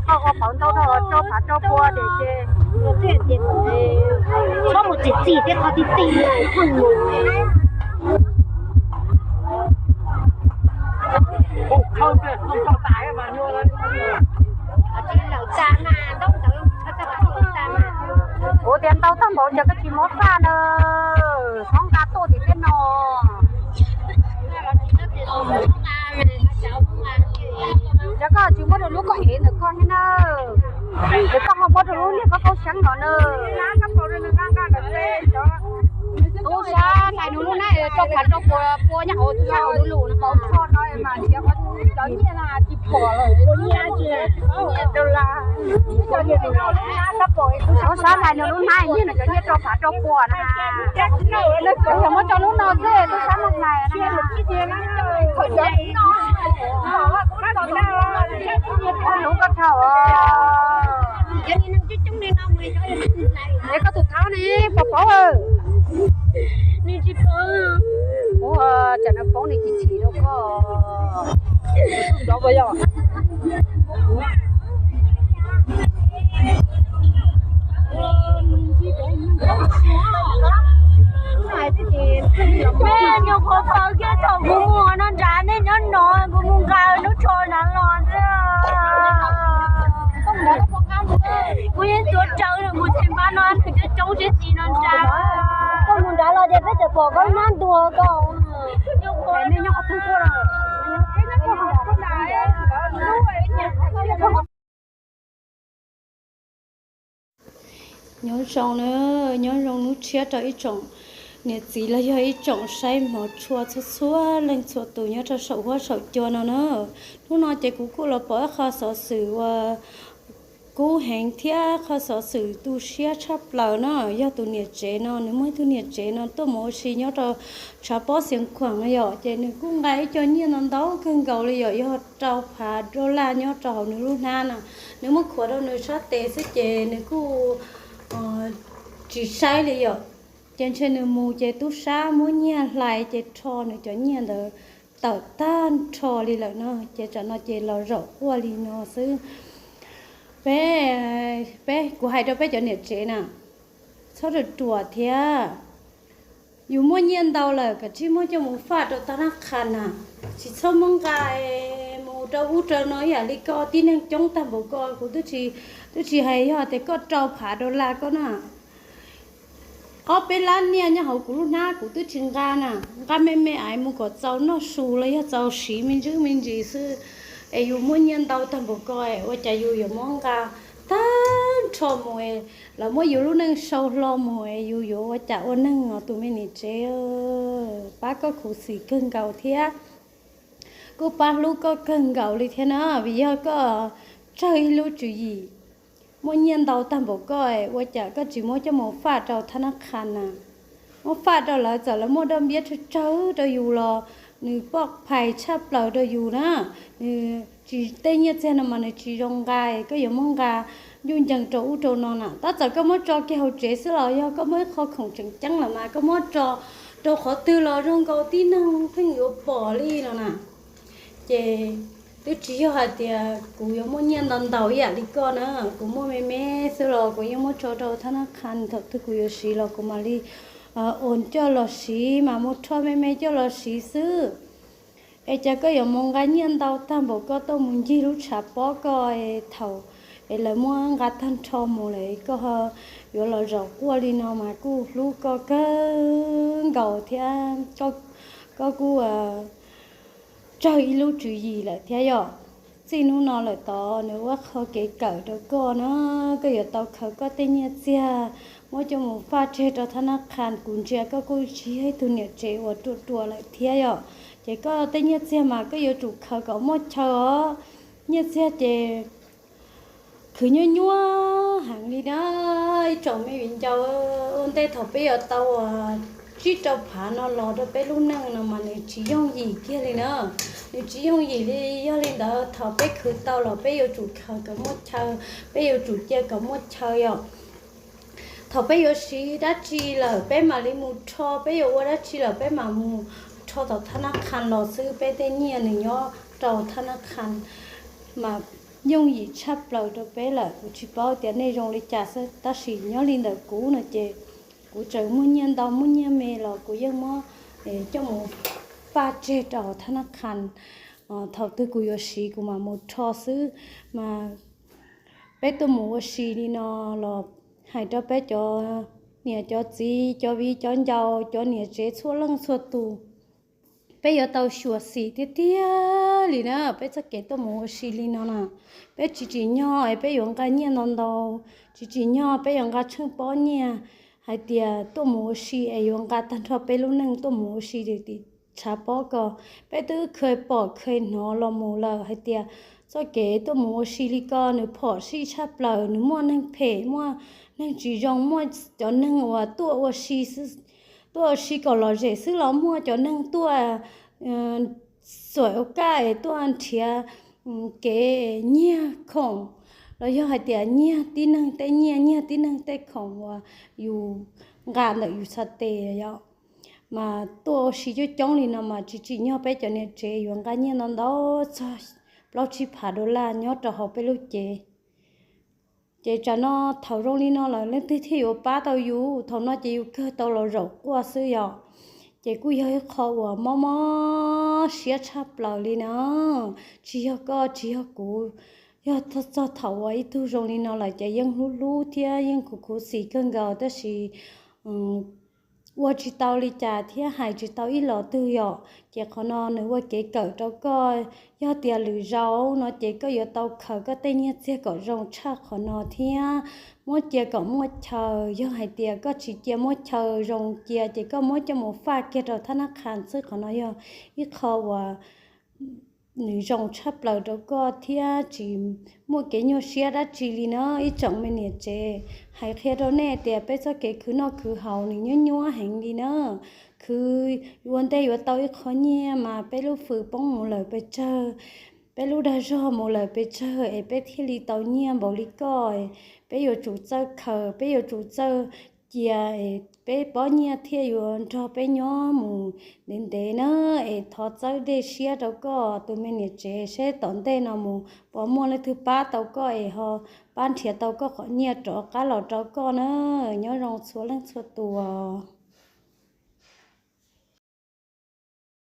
Koj ua pauv ntau rau rau phav rau pua ces ces txhob mus txim txim tej qhov tib tij pheej mus. Kuv tias ntau tag npaum ces koj tsis muab faj na, txhob nqa tuaj tim tej no. Ces koj tsis muab rau lub koj ev ntawm koj thiab na, ces koj ho muab rau lub niag koj kaub xeeb no na. Tub sab hlais nws lub hnab rau phav rau pua, pua nyob hauv tub sab hauv lub lus no. Tub sab hlais nws lub hnab nyiag nws cov nyiaj rau phav rau pua na. Kuv yuav muab rau lub no xwb, tub sab hlais na. Ua lub koj thau. Es koj tus thab ne, pov pov. Kuv tsam no poob nws cim chim rau koj. Mej, nyuam qhuav faus kiag thaum kuv mus no nrad, nej nyob no kuv mus nqa lub tsho nrad los xwb. Kuv yeej tuav rawv mus tsis npaj no, nws coob coob siab tsis no nrad. Koj mus nrad los ces peb txawm pom koj lub hnab ntuag koj. Nyob zoo na, nyob zoo hnub tshiab rau ib tsoom niam txiv los yog ib tsoom saib hmov tshua txhua txhua leej txhua tus nyob rau saum huab saum cua no na. Hnub no ces kuv kuj los pom ib qho xov xwm uas kub heev thiab qhov xov xwm tu siab tshaj plaws no yog tus niam tsev no, nws muaj ib tug niam tsev no tuaj mus ua si nyob rau tshav pob Xiav Khuam no yom, ces nws kuj nqa ib co nyiaj no ntau kawg nkaus li yom, yog rau phav dollar nyob rau hauv nws lub hnab na. Nws muab khuam rau nws sab tes xwb ces nws kuj tsis saib li yom. Ces ntshe nws mus ces tub sab muab nyiaj hlais ces rho nws cov nyiaj ntawd tawm tag nrho li lawm no, ces tsam no ces los zaum quaj li no xwb. Peb, peb, kuv hais rau peb cov niam tsev na, txhob ruam ruam thiab. Yus muaj nyiaj ntau lawm kav tsij muab coj mus faj rau thab nab qhas na, tsis txhob muab nqa mus rau ub rau no ib yam li koj tib neeg coob tag npaum ko. Kuv twb tsis, twb tsis hais yog tias koj rau phav dollar koj na, ob peb lab nyiaj nyob hauv kuv lub hnab kuv twb tsis nqa na, nqa me me ais mus kom txaus noj su los yog txaus siv me ntsis me ntsis xwb. Es yus muaj nyiaj ntau tag npaum ko ua cas yus yuav muab nqa tag nrho mus, lawv muab yus lub neej sau hlo mus, yus yuav ua cas ua neeg os tus me niam tsev. Pab koj khuv xim kawg nkaus thiab, kuj pab hlub koj kawg nkaus li thiab na, vim yog koj tsawg ib lub tswv yim. Muaj nyiaj ntau tag npaum koj ua cas koj tsis muab coj mus faj rau thab nab qhas na? Muab faj rau lawv, txawm lawv muaj dab npiab tsawg tsawg rau yus los nws poj phais tshaj plaws rau yus na. Nws tsis, tej nyiaj txiag no mas nws tsis zoo nqa, koj yuav muab nqa ncuj ncees rau ub rau no na. Tab txawm koj muab tso kiag hauv tsev xwb los yog koj muaj ib qho khoom tseem ceeb lawm mas koj muab tso rau qhov twg los zoo nkaus tib neeg pheej yuav pom li no na. Ces twb tsis yog hais tias kuv yuav muaj nyiaj ntau ntau ib yam li koj na, kuv muaj me me xwb los kuv yeej muab tso rau thab nab qhas, thaum twg kuv yuav siv los kuv mam li ua coj los siv, mas mus rho me me coj los siv xwb. Es cas koj yuav mus nqa nyiaj ntau tag npaum koj tuaj mus ncig lub tshav pob koj, thaum es lawv muab nqa tag nrho mus lawm koj yuav los zaum quaj li no mas kuj hlub koj kawg nkaus thiab, koj kuj tsawg ib lub tswv yim lawm thiab yom. Txij hnub no lawm tod nws ua qho kev kawm rau koj na, koj yuav tau khaws koj tej nyiaj txiag muab coj mus faj tseg rau thab nab qhas, kuv ntsia koj kuj tsis yog ib tug niam tsev uas ruam ruam lawm thiab yom. Ces koj tej nyiaj txiag mas koj yuav tsum khaws kom muaj chaw os. Nyiaj txiag ces khwv nyuaj nyuaj heev li na. Ib tsoom me viv ncaus, ua ntej thaum peb yuav tau tsib rau phav no los rau peb lub neej no mas nws tsis yooj yim kiag li na. Nws tsis yooj yim li, yog li ntawd thaum peb khwv tau los peb yuav tsum khaws kom muaj chaw, peb yuav tsum cia kom muaj chaw yom. Thaum peb yuav siv dab tsi lawm peb mam li mus rho, peb yuav ua dab tsi lawm peb mam mus rho tom thab nab qhas los xwb, peb tej nyiaj nws nyob rau thab nab qhas mas yooj yim tshaj plaws rau peb lawm. Kuv tsis paub tias nej zoo li cas xwb, tab sis nyob li ntawm kuv no ces kuv tseem muaj nyiaj ntau muaj nyiaj me los kuv yeej muab coj mus faj tseg rau hauv thab nab qhas. Thaum twg kuv yuav siv kuv mam mus rho xwb. Mas peb tuaj mus ua si li no los hais rau peb cov niam cov txiv, cov viv cov ncaus, cov niam tsev txhua leej txhua tus, peb yuav tau xyuam xim tiag tiag li na. Peb txoj kev tuaj mus ua si li no na, peb tsis tsim nyog es peb yuav nqa nyiaj ntau ntau, tsis tsim nyog peb yuav nqa tsheej pob nyiaj hais tias tuaj mus ua si es yuav nqa tag nrho peb lub neej tuaj mus ua si tim tshav pob ko. Peb twb kheev pom kheev hnov los mus lawm hais tias txoj kev tuaj mus ua si li ko nws phom sij tshaj plaws, nws muaj neeg phem, muaj neeg tsis zoo, muaj cov neeg uas tuaj ua si, tuaj ua si kom lom zem xwb los muaj cov neeg tuaj xuam ua kaj es tuaj nrhiav kev nyiag khoom, los yog hais tias nyiag tib neeg tej nyiaj, nyiag tib neeg tej khoom uas yus nqa ntawm yus txhais tes yom. Mas tuaj ua si coob coob li no mas tsis tsim nyog peb cov niam tsev yuav nqa nyiaj ntau ntau txog plaub tsib phav dollar nyob rau hauv peb lub cev. Ces tsam no thaum zoo li no lawm leej twg thiaj yuav pab tau yus? Thaum no ces yus kawg tau los zaum quaj xwb yom. Ces kuj yog ib qho uas mob mob siab tshaj plaws li na. Tsis yog koj tsis yog kuv, yog txog thaum uas ib tug zoo li no lawm ces yeej hlub hlub thiab yeej khuv khuv xim kawg nkaus, tab sis ua tsis tau li cas thiab hais tsis tau ib los twg yom. Ces qhov no nws ua kev kawm rau koj, yog tias lwm zaus no ces koj yuav tau khaws koj tej nyiaj txiag kom zoo tshaj qhov no thiab muab cia kom muaj chaw. Yog hais tias koj tsis cia muab chaw zoo cia ces koj muab coj mus faj kiag rau thab nab qhas xwb. Qhov no yog ib qho uas nws zoo tshaj plaws rau koj thiab tsis muaj kev nyuaj siab dab tsi li na ib tsoom me niam tsev. Hais qhia rau nej tias peb txoj kev khwv noj khwv haus nws nyuaj nyuaj heev li na. Khwv ua ntej yuav tau ib qho nyiaj mas peb lub fws poob mus lawm pes tsawg, peb lub dag zog mus lawm pes tsawg es peb thiaj li tau nyiaj npaum li koj. Peb yuav tsum txawj khaws, peb yuav tsum txawj cia, peb pob nyiaj thiaj yuav nrog peb nyob mus ntev ntev na. Es thov txawb dej siab rau koj tus me niam tsev seb tom ntej no mus puas muaj leej twg pab tau koj es ho pab nrhiav tau koj qhov nyiaj rov qab los rau koj na. Nyob zoo txhua leej txhua tus.